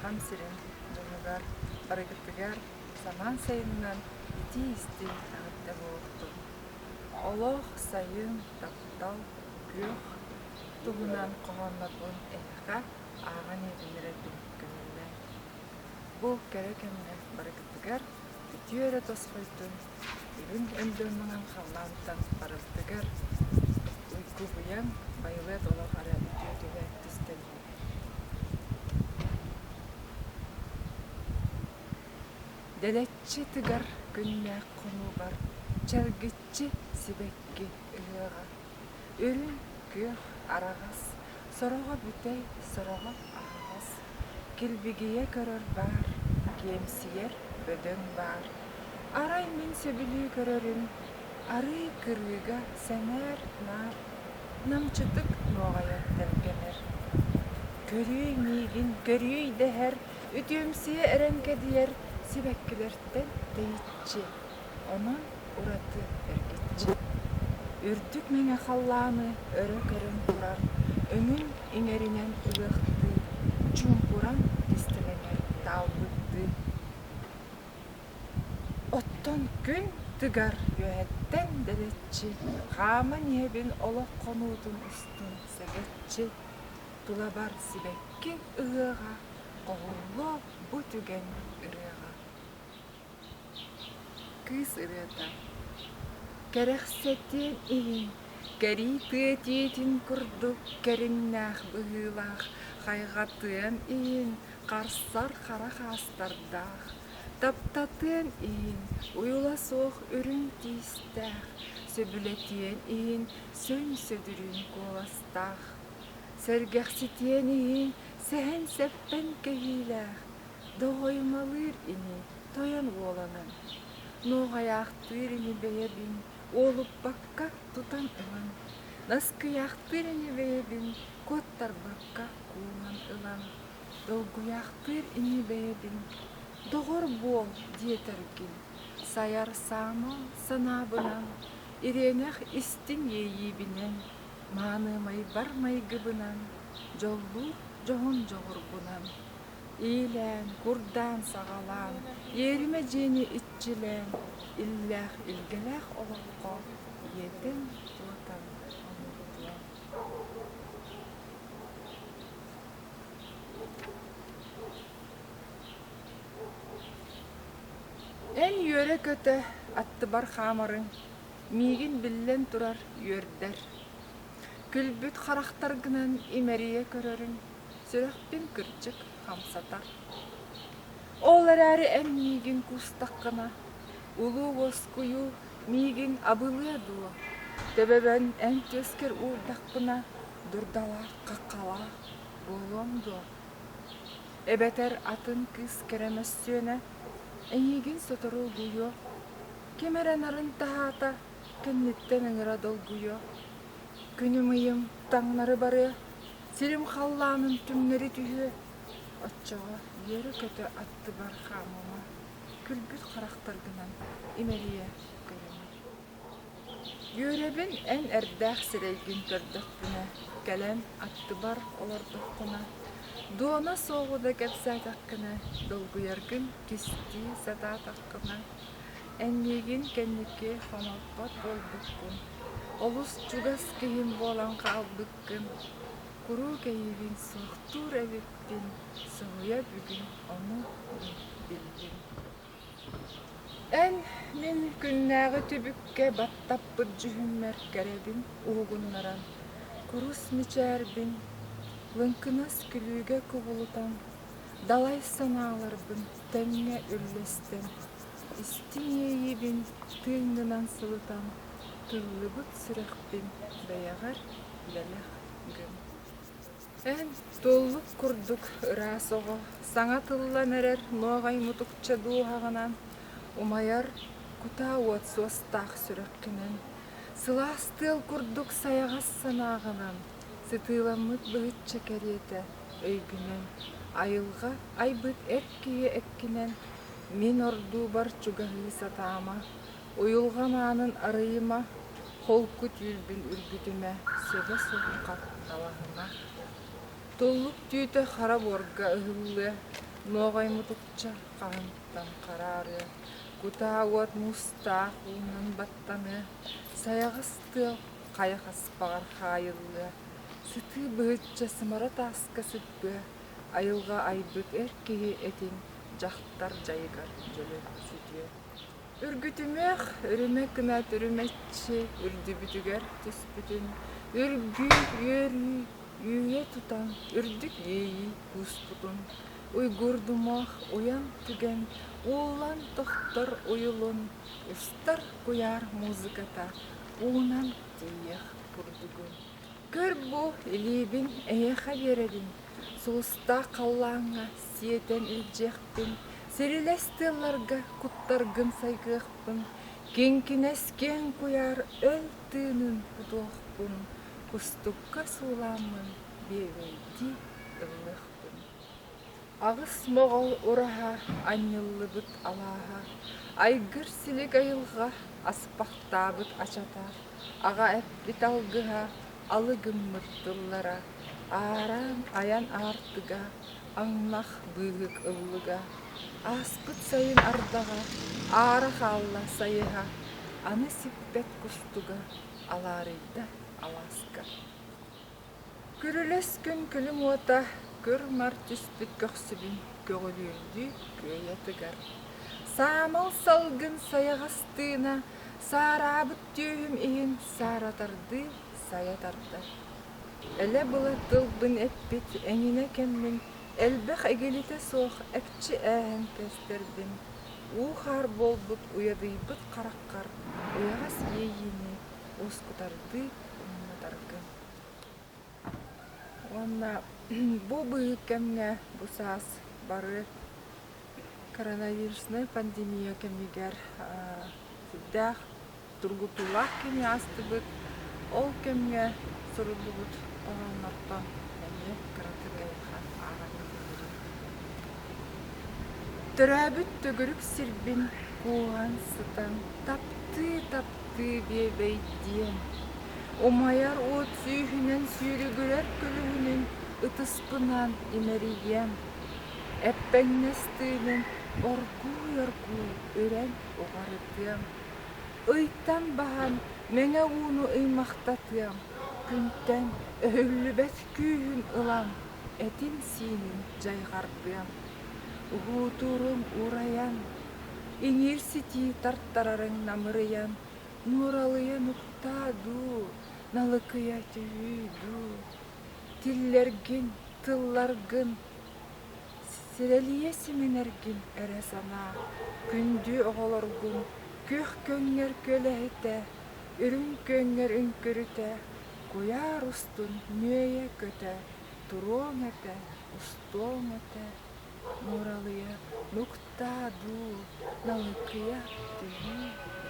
Сахам сирин дьонугар барыгытыгар самаан сайынынан итии-истиҥ эҕэрдэ буолуохтун! Олох, сайын, таптал, күөх туһунан хоһооннорбун эһиэхэ ааҕан иһитиннэрэрбин көҥүллээҥ. Бу кэрэ кэмҥэ барыгытыгар үтүө эрэ тосхойдун, үрүҥ өндөл маҥан халлаантан барыбытыгар уйгу-быйаҥ, байылыат олох эрэ үтүө түһэ түстэннин. Дэлэччи тыгар күннээх хонуубар чэлгиччи сибэкки ыһыаҕа. Үрүҥ, күөх, араҕас, сороҕо бүтэй, сороҕо аһаҕас. Килбигийэ көрөр баар, киэмсийэр бөдөҥ баар. Арай мин сөбүлүү көрөрүм, арыы кырыыга сэмээр наар намчытык нуоҕайан тэлгэнэр. Көрүүй миигин, көрүүй дэһэр, үтүөмсүйэ эрэҥкэдийэр сибэккилэртэн тэйиччи, онон ураты эргиччи. Үрдүк мэҥэ халлааны өрө көрөн турар, өҥүн иҥэринэн ылыахтыы, чуумпуран кистэлэҥэр таалбыттыы. Оттон күн тыгар үөһэттэн дэлэччи, хааман иһэбин олох хонуутун устун сэгэччи, тулабар сибэкки ыһыаҕа, хоһуллуо бу түгэн ырыаҕа. Кыыс ырыата Кэрэхсэтиэн иһин, кэрии тыа тиитин курдук кэриҥнээх быһыылаах, хайҕатыан иһин, харсар хара хаастардаах, таптатыан иһин, уйула суох үрүҥ тиистээх, сөбүлэтиэн иһин, сөҥ сөдүрүүн куоластаах, сэргэхситиэн иһин, сэһэн-сэппэн кэһиилээх, Доҕойумалыыр ини, тойон уоланан, нуоҕайаахтыыр ини бэйэбин, уолуппакка тутан ылан, наскыйаахтыыр ини бэйэбин, куоттарбакка кууһан ылан, долгуйаахтыыр ини бэйэбин, доҕор буол диэтэргин, сайар саамал санаабынан, ириэнэх истиҥ иэйиибинэн, мааныамайбар майгыбынан, дьоллуур дьоһун дьоҕурбунан Иилээн, курдаан саҕалаан, иэримэ дьиэни иччилээн, иллээх илгэлээх олоххо иэтэн-туотан омурдуо. Эн үөрэ-көтө аттыбар хаамарыҥ, миигин биллэн турар үөрдэр. Күлбүт харахтаргынан имэрийэ көрөрүҥ, сүрэхпин кырдьык хамсатар. Ол эрээри эн миигин куустаххына, улуу уоскуйуу миигин абылыа дуо? Төбөбөн эн түөскэр уурдахпына, дурдалаах, хаххалаах буолуом дуо? Эбэтэр атын кыыс кэрэ мөссүөнэ эйиигин сотору угуйуо, ким эрэ нарын таһаата кэнниттэн ыҥыра долгуйуо. Күнүм-ыйым таҥнары барыа, Сирим халлаанын түҥнэри түһүө, оччоҕо үөрэ-көтө аттыбар хаамыма, күлбүт харахтаргынан имэрийэ көрүмэ. Үөрэбин эн эрдээх сирэйгин көрдөхпүнэ, кэлэн аттыбар олордоххуна, дуона суоҕу да кэпсээтэххинэ, долгуйаргын кистии сатаатаххына, эн миигин кэнники хомоппот буолбуккун, олус чугас киһим буолан хаалбыккын Куруук эйигин суохтуур эбиппин, соһуйа бүгүн ону мин биллим. Эн мин күннээҕи түбүккэ баттаппыт дьүһүммэр кэрэбин уһугуннаран, курус мичээрбин лыҥкынас күлүүгэ кубулутан, далай санааларбын тэҥҥэ үллэстэн, истиҥ иэйиибин тыыҥҥынан сылытан, тыллыбыт сүрэхпин бэйэҕэр бэлэх гын. Эн туллук курдук ыраас оҕо, саҥа тыллан эрэр нуоҕай мутукча дууһаҕынан, умайар кутаа уот суостаах сүрэххинэн, сылаас тыал курдук сайаҕас санааҕынан, сытыыламмыт быһычча кэриэтэ өйгүнэн, айылҕа айбыт эр киһи эккинэн мин ордуубар чугаһыы сатаама, Уйулҕам аанын арыйыма, холку түүрбүн үргүтүмэ, сөбө суохха талаһыма. Туллук түүтэ хара буорга ыһыллыа, Нуоҕай мутукча хаһыҥтан хараарыа, кутаа уот муустаах уунан баттаныа, сайаҕас тыал хайа хаспаҕар хаайыллыа, сытыы быһычча сымара тааска сыппыа, айылҕа айбыт эр киһи этин дьахтар дьайыгар дьөлө сүтүө. Үргүтүмүөх, үрүмэ кынат үрүмэччи үрдүбүтүгэр түспүтүн, үргүү, үөрүү, үүйэ тутан үрдүк иэйии кууспутун, уйгуурдумуох уйан түгэн ууллан тохтор уйулун, устар куйаар музыката уунан тиийиэх курдугун. Көр бу илиибин эйиэхэ биэрэбин, сулустаах халлааҥҥа сиэтэн илдьиэхпин, сирилэс тыалларга куттаргын сайгыахпын, киҥкинэс киэҥ куйаар өл тыынын кутуохпун, кустукка суулааммын биэбэйдии ыллыахпын. Аҕыс моҕол ураһа анньыллыбыт алааһа, айгыр-силик айылҕа аспахтаабыт ачата, аҕа эппит алгыһа, алы гыммыт тыллара, аараан айан аартыга, аҥнах быыһык ыллыга, ааспыт сайын ардаҕа, аара хаалла сайыһа, аны сиппэт кустуга алаарыйда алааска. Күрүлэс күн күлүм уота көр-мар түспүт көхсүбүн көҕүлүүрдүү күөйэ тыгар. Саамал салгын сайаҕас тыына саараабыт түөһүм иһин сааратардыы сайа тардар. Элэ-была тылбын эппит эҥинэ кэммин элбэх эгилитэ суох экчи ээһэн кэстэрбин, уу-хаар буолбут уйадыйбыт хараххар уйаҕас иэйиини уоскутардыы умнатаргын. Уонна бу быыһык кэмҥэ бу саас бары коронавируснай пандемия кэмигэр сүрдээх тургутуулаах кэми аастыбыт. Ол кэмҥэ суруллубут хоһооннортон эмиэ кыратык эйиэхэ ааҕан иһитиннэриим. Төрөөбүт төгүрүк сирбин кууһан сытан таптыы-таптыы биэбэйдиэм. Умайар уот сүүһүнэн сүүрүгүрэр көлөһүнүн ытыспынан имэрийиэм. Эппэҥнэс тыынын оргууй-оргууй үрэн уҕарытыам. Ыйтан баһан мэҥэ ууну ыймахтатыам, күнтэн өһүллүбэт күүһүн ылан этин-сиинин дьайҕардыам. Уһуутуурум уурайан, иҥиир ситии тартарарыҥ намырыйан, нууралыйа нуктаа дуу, налыкыйа түһүү дуу, тиллэргин, тылларгын Сирэлийэ симэнэргин эрэ санаа, күндү оҕолоргун күөх көҥҥөр күөлэһитэ, үрүҥ күөҥҥэр үҥкүрүтэ, куйаар устун нүөйэ көтө туруоҥ этэ, устуоҥ этэ, нууралыйа нуктаа дуу, налыкыйа түһүү дуу.